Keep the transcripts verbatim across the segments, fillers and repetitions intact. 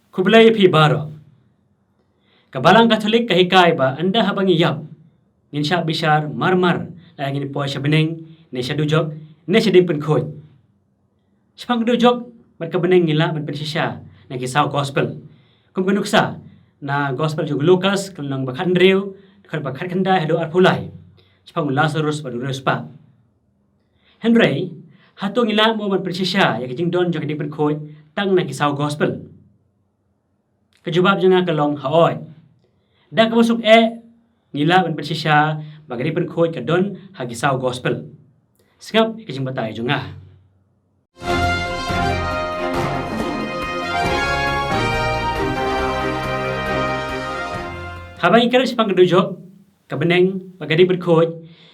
Khublei ïa phi baroh. Ka Balang Katholik ka hikai ba ynda haba ngi ïap, ngin shah bishar marmar lada ngin poi sha bneng, ne sha dujok, ne sha diengpynkhuid. Shaphang ka dujok bad ka bneng ngi lah ban pynshisha na ki saw gospel. Kum ka nuksa na gospel jong u Lukas, ka lynnong ba khathynriew, dkhot ba khatkhyndai haduh arphew lai. Shaphang u Lasarus bad u riewspah. Hynrei, hato ngi lah mo ban pynshisha ïa ka jingdon jong ka diengpynkhuid tang na ki saw gospel? Ka jubab jong nga ka long hooid. Da kaba suk eh, ngi lah ban pynshisha ba ka diengpynkhuid ka don ha ki saw gospel. Sngap ïa ka jingbatai jong nga. Haba ngi kren shaphang ka dujok, ka bneng bad ka diengpynkhuid,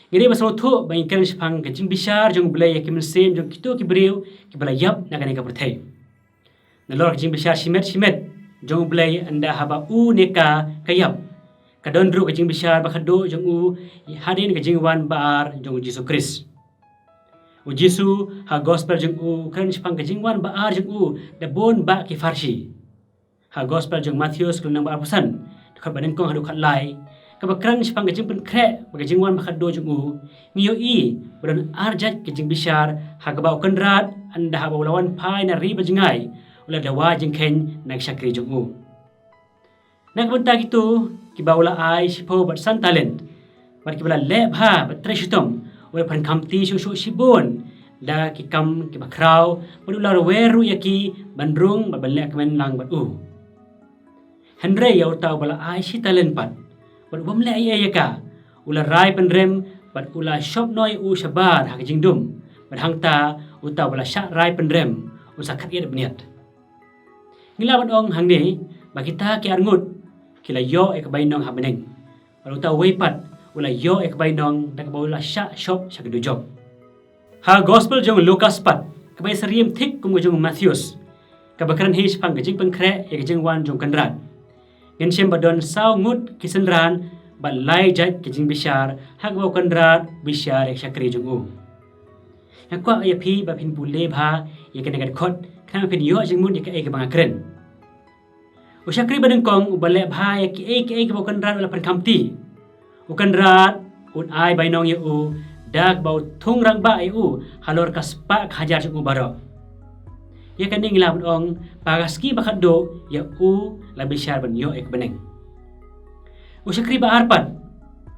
ngi dei ban sngewthuh ba ngi kren shaphang ka jingbishar jong u Blei ïa ki mynsiem jong kito ki briew kiba la ïap na kane ka pyrthei. Nalor ka jingbishar shimet shimet jong u Blei ynda haba u ne ka ka ïap, ka don ruh ka jingbishar ba khadduh jong u hadien ka jingwan ba ar jong u Jisu Khrist. U Jisu ha gospel jong u u kren shaphang ka jingwan ba ar jong u da bun bah ki pharshi. Ha gospel jong u Mathaios, ka lynnong ba arphew san, dkhot ba nyngkong haduh khatlai, kaba kren shaphang ka jingpynkhreh bad ka jingwan ba khadduh jong u, ngi ïohi ba don ar jait ka jingbishar ha kaba u Kynrad ynda haba u la wan phai na ri bad jngai, u la dawa jingkheiñ na ki shakri jong u. Na ka bynta kito kiba u la ai shiphew bad san talent, bad kiba la leh bha bad trei shitom, u la pynkhamti shuh shuh shibun da ki kam kiba khraw, bad u la rwer ruh ïa ki ban rung bad ban leh kmen lang bad u. Hynrei ïa uta uba la ai shi talent pat, bad u bym leh ei ei ïa ka, u la rai pynrem, bad u la shop noh ïa u shabar ha ka jingdum, bad hangta uta uba la shah rai pynrem un sa khatiat bniat. Ngi lah ban ong hangne ba kita ki arngut ki la ïoh ïa ka bainong ha bneng, bad uta uwei pat u la ïoh ïa ka bainong da kaba u la shah shop sha ka dujok. Ha gospel jong u Lukas pat, kaba ïasyriem thik kum ka jong u Mathaios, kaba kren hi shaphang ka jingpynkhreh ïa ka jingwan jong u Kynrad, ngin shem ba don saw ngut ki synran bad lai jait ka jingbishar ha kaba u Kynrad u bishar ïa ki shakri jong u. Nga kwah ïa phi ba phin pule bha ïa kane ka dkhot, khnang ba phin ïoh jingmut ïa kaei kaba nga kren. U shakri ba nyngkong uba leh bha ïa kiei kiei kiba u Kynrad u la pynkhamti, u Kynrad un ai bainong ïa u da kaba u thung rangbah ïa u halor ka spah ka hajar jong u baroh. Ïa kane ngi lah ban ong ba ka sngi ba khadduh ïa u la bishar ban ïoh ïa ka bneng. U shakri ba ar pat,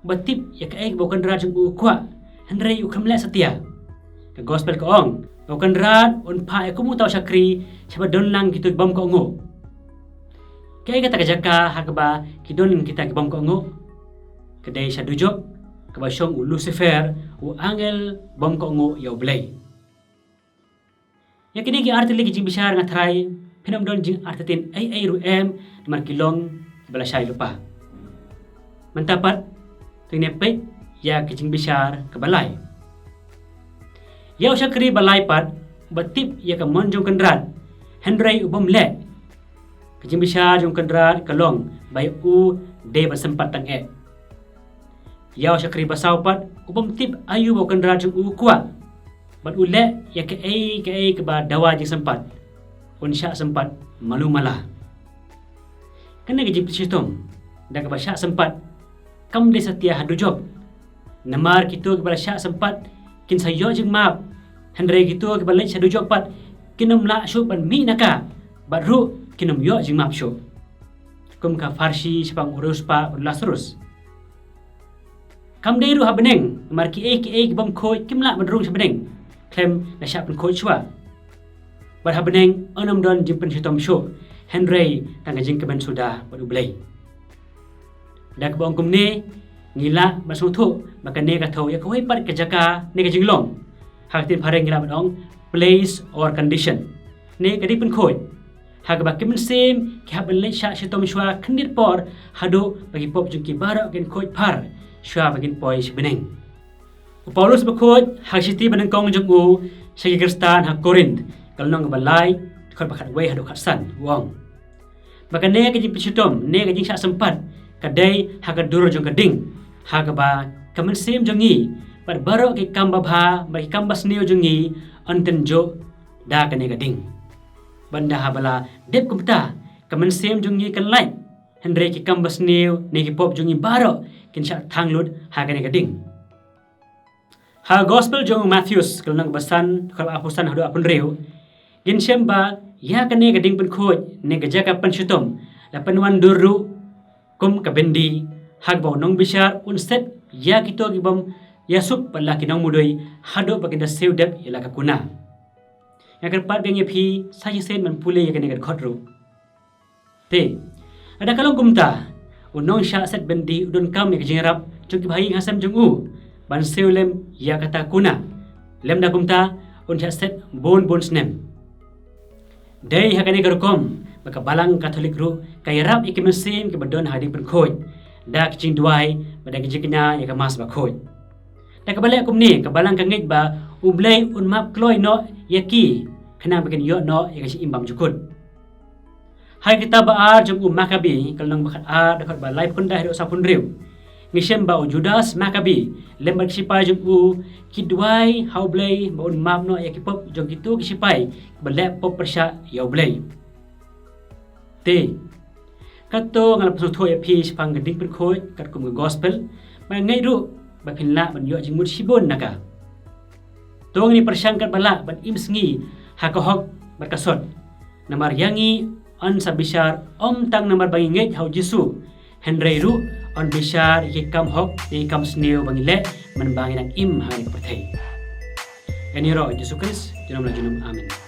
uba tip ïa kaei kaba u Kynrad jong u u kwah, hynrei u khlem leh satia. Ka gospel ka ong ba u Kynrad un phah ïa kum uta u shakri sha ba don lang kito ki bym kohnguh. Kaei kata ka jaka ha kaba ki don kita ki bym kohnguh? Ka dei sha dujok, kaba shong u Lusifer, u angel bym kohnguh ïa u Blei. Ïa kine ki artylli ki jingbishar nga tharai phin ym don jingartatien ei ei ruh em, namar ki long kiba lashai lypa. Mynta pat to ngin ïa peit ïa ka jingbishar kaba lai. Ïa u shakri ba lai pat, uba tip ïa ka mon jong u Kynrad, hynrei u bym leh. Ka jingbishar jong u Kynrad ka long ba ïa u dei ban sympat tang eh. Ïa u shakri ba saw pat, u bym tip aïu ba u Kynrad jong u u kwah, bad u leh ïa kaei kaei kaba dawa jingsympat, un shah sympat malu mala. Kane ka jingpynshitom da kaba shah sympat kam dei satia ha dujok. Namar kito kiba la shah sympat kin sa ïoh jingmap, hynrei kito kiba leit sha dujok pat kin ym lah shuh ban mih na ka, bad ruh kin ym ïoh jingmap shuh. Kum ka pharshi shaphang u riewspah bad u Lasarus. Kam dei ruh ha bneng, namar kiei kiei ki bym khuid kim lah ban rung sha bneng khlem da shah pynkhuid shuwa. Bad ha bneng yn ym don jingpynshitom shuh, hynrei tang ka jingkmen suda bad U Blei. Da kaba ong kumne, ngi lah ban sngewthuh ba kane ka thew ïa kawei pat ka jaka ne ka jinglong. Ha ka ktien phareng ngi lah ban ong place or condition, ne ka dei pynkhuid, ha kaba ki mynsiem ki hap ban leit shah shitom shuwa khyndiat por haduh ba ki pop jong ki baroh kin khuid phar shuwa ba kin poi sha bneng. U Paulus bakhuid ha ka shithi banyngkong jong u sha ki Khristan ha Korinth, ka lynnong kaba lai, dkhot ba khatwei haduh khatsan, u ong ba kane ka jingpynshitom ne ka jingshah sympat ka dei ha ka dur jong ka ding, ha kaba ka mynsiem jong ngi bad baroh ki kam babha bad ki kam basniew jong ngi yn tynjuh da kane ka ding. Bad ynda haba la dep kumta, Ka mynsiem jong ngi kan lait, hynrei ki kam basniew ne ki pop jong ngi baroh kin shah thang lut ha kane ka ding. Ha Gospel jong u Mathaios, ka lynnong kaba san, dkhot arphew san haduh arphew hynriew, ngin shem ba ïa kane ka ding pynkhuid ne ka jaka pynshitom la pynwandur ruh kum ka byndi, ha kaba u nongbishar un set ïa kito ki bym ïasuk bad la ki nongmudui haduh ba kin da siew dep ïa la ka kuna. Nga kyrpad biang ïa phi sa shisien ban pule ïa kane ka dkhot ruh. Te, lada ka long kumta, u nongshah set byndi u donkam ïa ka jingïarap jong ki bahaïing hasem jong u ban siew lem ïa kata ka kuna. Lymda kumta, un shah set bun bun snem. Dei ha kane ka rukom ba ka Balang Katholik ruh ka ïarap ïa ki mynsiem kiba don ha ding pynkhuid da ki jingduwai bad da ki jingkñia ïa ka Mass bakhuid. Da kaba leh kumne, ka Balang ka ngeit ba U Blei un map kloi noh ïa ki, khnang ba kin ïoh noh ïa ka jingim bymjukut. Ha ka kitab ba ar jong u Makabi, ka lynnong ba khatar, dkhot ba laiphew khyndai haduh sawphew hynriew, ngi shem ba u Judas Makabi lem bad ki shipai jong u ki duwai ha U Blei ba un map noh ïa ki pop jong kito ki shipai kiba leh pop pyrshah ïa U Blei. Te, kato nga la pynsngewthuh ïa phi shaphang ka ding pynkhuid katkum ka Gospel, ba nga ngeit ruh ba phin lah ban ïoh jingmut shibun na ka. To ngin ïa pyrshang katba lah ban im sngi ha ka hok bad ka sot. Namar ïa ngi yn sa bishar ym tang namar ba ngi ngeit ha u Jisu, hynrei ruh yn bishar ïa ki kam hok, ïa ki kam sniew ba ngi leh mynba ngi dang im ha kane ka pyrthei. Ïa ngi ïaroh Jisu Khrist junom la junom. Amen.